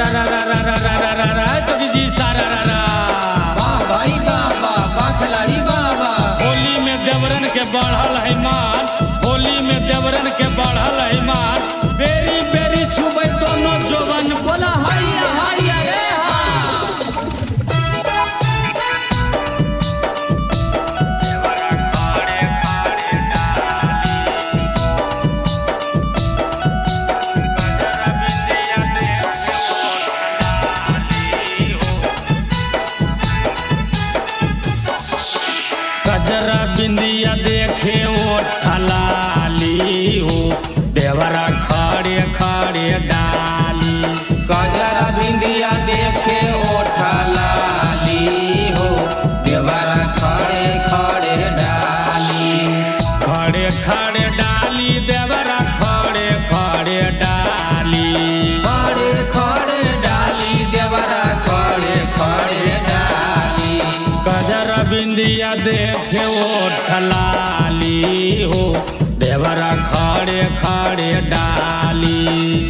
रा रा रा रा रा रा रा रा रा जोगी जी सारा रा रा। वाह भाई वाह वाह वाह खिलाड़ी वाह वाह। होली में देवरन के बढ़ल है मान, होली में देवरन के बढ़ल है मान, बेरी बेरी छुबै दोनों जोवन। बोला हैया हैया रे हा। कजरा बिंदिया देखे ओ ठलाली हो, देवरा खड़े खड़े डाली। गजरा बिंदिया देखे ओठा लाली हो, देवरा खड़े खड़े डाली। खड़े खड़े डाली देवरा खड़े खड़े डाली। खड़े खड़े डाली देवरा खड़े खड़े डाली। कजरा बिंदिया देखे ओ ठलाली हो, देवरा खड़े खड़े डाली।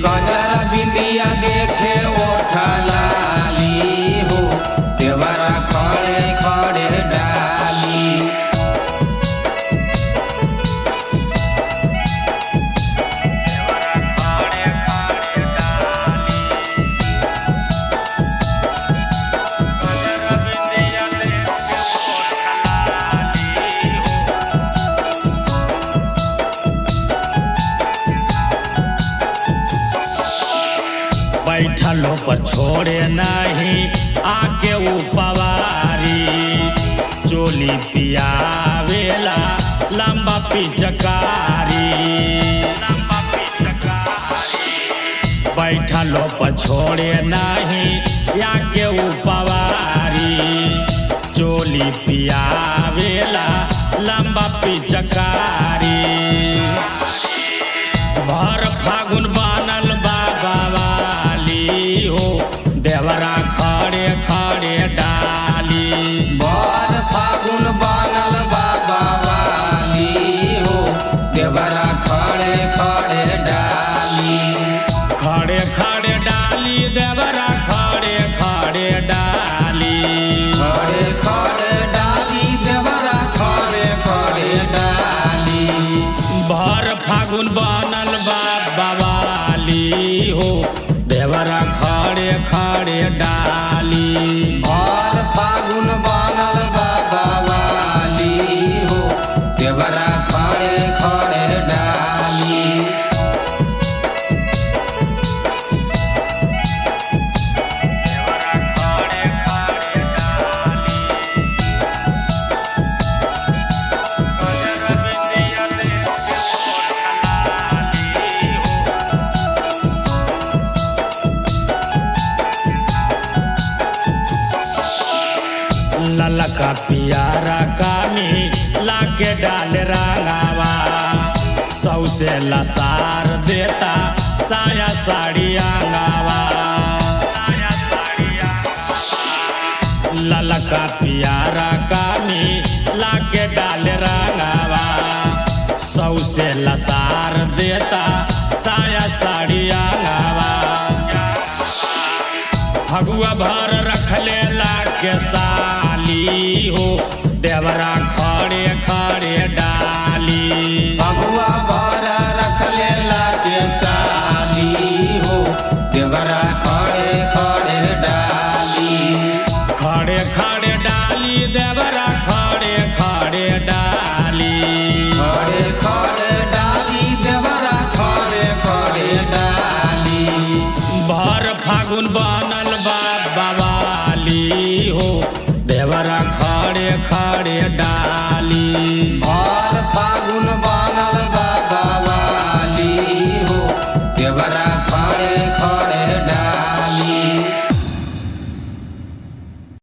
गजरा बिंदिया देखे ओठा लाली हो, देवरा खड़े खड़े डाली। बैठलो पर छोड़े नहीं आके ऊ पवारी, चोली पियावेला लंबा पिचकारी। लंबा पिचकारी। बैठलो पर छोड़े नहीं आके ऊ पवारी, चोली पियावेला लंबा पिचकारी। भर फागुन बनल बाबा वाली हो, देवरा खड़े खड़े डाली। बर फागुन बनल बाबा वाली हो, देवरा खड़े खड़े डाली। खड़े खड़े डाली देवरा खड़े खड़े डाली। खड़े खड़े डाली देवरा खड़े खड़े डाली। भर फागुन बनल बाबा वाली हो, देवरा खड़े खड़े डाली। बर फागुन बनल बाबा वाली हो, देवरा खड़े खड़े डाली। ललका पियारा कानी लाके डाल रंगावा, सौसे लसार देता साया साड़ी अंगावा। ललका पियारा कानी लाके डाल रंगावा, सौसे लसार देता साया साड़ी अंगावा। फगुआ भर रखले लाके साली हो, देवरा खड़े खड़े डाली। फगुआ भर रखले लाके साली हो, देवरा खड़े खड़े डाली। खड़े खड़े डाली देवरा खड़े खड़े डाली। खड़े खड़े डाली देवरा खड़े खड़े डाली। भर फागुन बनल बाबा वाली हो, देवरा खड़े खड़े डाली। भर